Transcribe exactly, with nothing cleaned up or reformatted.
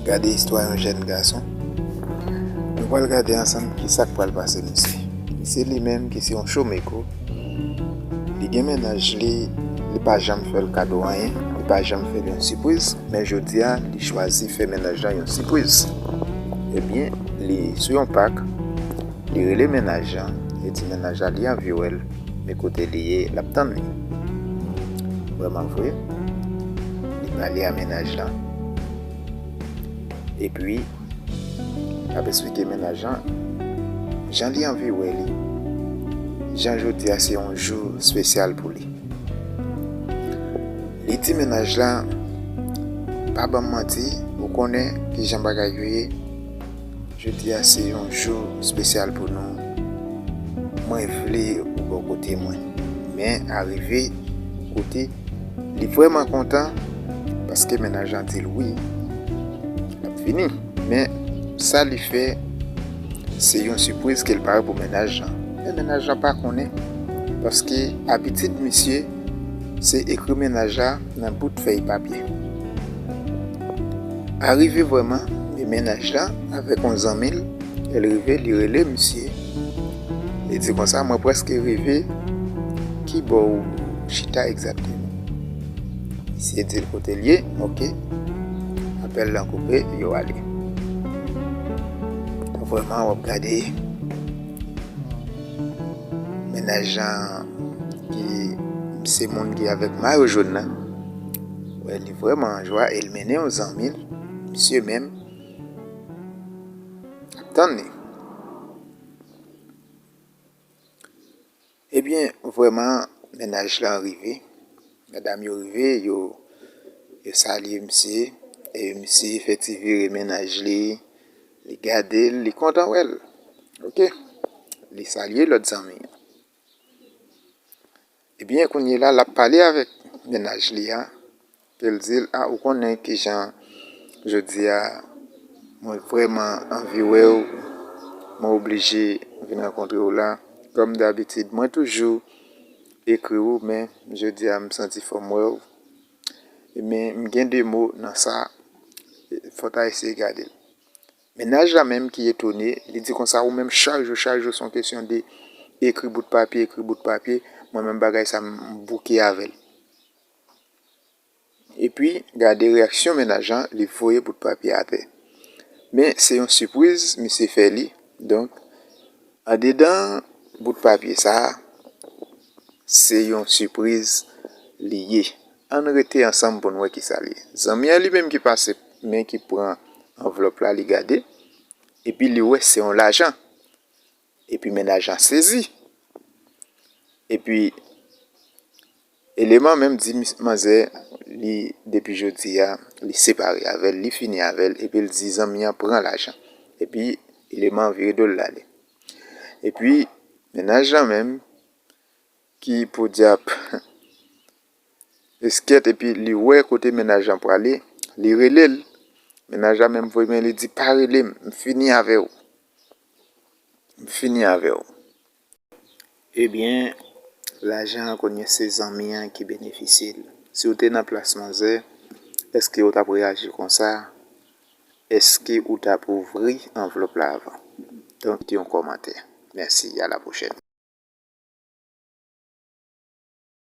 Gade istwa yon jèn gason. Nou pral gade ansanm ki sa k pral pase misye. Misye li menm ki se yon chomeko, li gen mennaj li, li pa janm fè l kado anyen, li pa janm fè l yon sipriz, men jodi a, li chwazi fè mennaj lan yon sipriz. Ebyen, li sou yon pak, li rele mennaj lan, li di mennaj la li anvi wè l, men kote li ye, l ap tann li. Vrèman vre, li pale a mennaj lan. Epi, l ap eksplike mennaj lan jan li anvi wè li, jan jodi a se yon jou espesyal pou li. Li di mennaj la, pa ban m manti, ou konnen kijan bagay yo ye. Jodi a se yon jou espesyal pou nou. Mwen vle ou bò kote mwen. Men arive kote li vrèman kontan paske mennaj lan di l wi. L ap vini. Men sa li fè, se yon sipriz ke l pare pou mennaj lan. Men mennaj lan pa konnen. Paske abitid misye, se ekri mennaj la nan bout fèy papye. Arive vrèman, men mennaj la avèk yon zanmi l, lè l rive, li rele misye. Li di konsa, mwen prèske rive, ki bò ou chita egzakteman? Misye di l kote l ye, oke. Apèl lan koupe, yo ale. Vrèman, w ap gade mennaj lan ki se moun ki avèk mayo jòn nan. Wè, li vrèman an jwa e l mennen yon zanmi l, misye menm ap tann li. Ebyen, vrèman, mennaj lan rive. Medam yo rive, yo, yo salye misye. E misye fè ti vire mennaj li. Li gade l, li kontan wè l. Oke. Li salye lòt zanmi an. Ebyen, kounye la, l ap pale avèk mennaj li a. Ke l di l, a, ou konnen kijan jodi a, mwen vrèman anvi wè w, mwen oblije vin rankontre w la. Kòm dabitid, mwen toujou ekri w, men jodi a, m santi fò m wè w. Men m gen de mo nan sa, fò w ta eseye gade l. Mennaj la menm ki etone, li di konsa, ou menm chak jou, chak jou, se yon kesyon de ekri bout papye, ekri bout papye, mwen menm bagay sa, m bouke avè l. Epi, gade reyaksyon mennaj lan, li voye bout papye atè. Men, se yon sipriz misye fè li. Donk, andedan bout papye sa a, se yon sipriz li ye. Ann rete ansanm pou n wè kisa l ye. Zanmi an li menm ki pase, men ki pran anvlòp la, li gade, epi li wè se yon lajan. Epi mennaj lan sezi. Epi, eleman menm di mis-, manzè, li, depi jodi a, li separe avè l, li fini avè l, epi l di zanmi an pran lajan. Epi, eleman an vire do l l ale. Epi, mennaj lan menm, ki podyab eskèt, epi li wè kote mennaj lan prale, li rele l. Mennaj la menm voye men li di, pa rele m, m fini avè w. M fini avè w. Ebyen, lajan an kounye se zanmi an ki benefisye l. Si w te nan plas manzè, èske w t ap reyaji konsa? Èske ou t ap ouvri anvlòp la avan? Donk, kite yon kòmantè. Mèsi, a la pwochèn.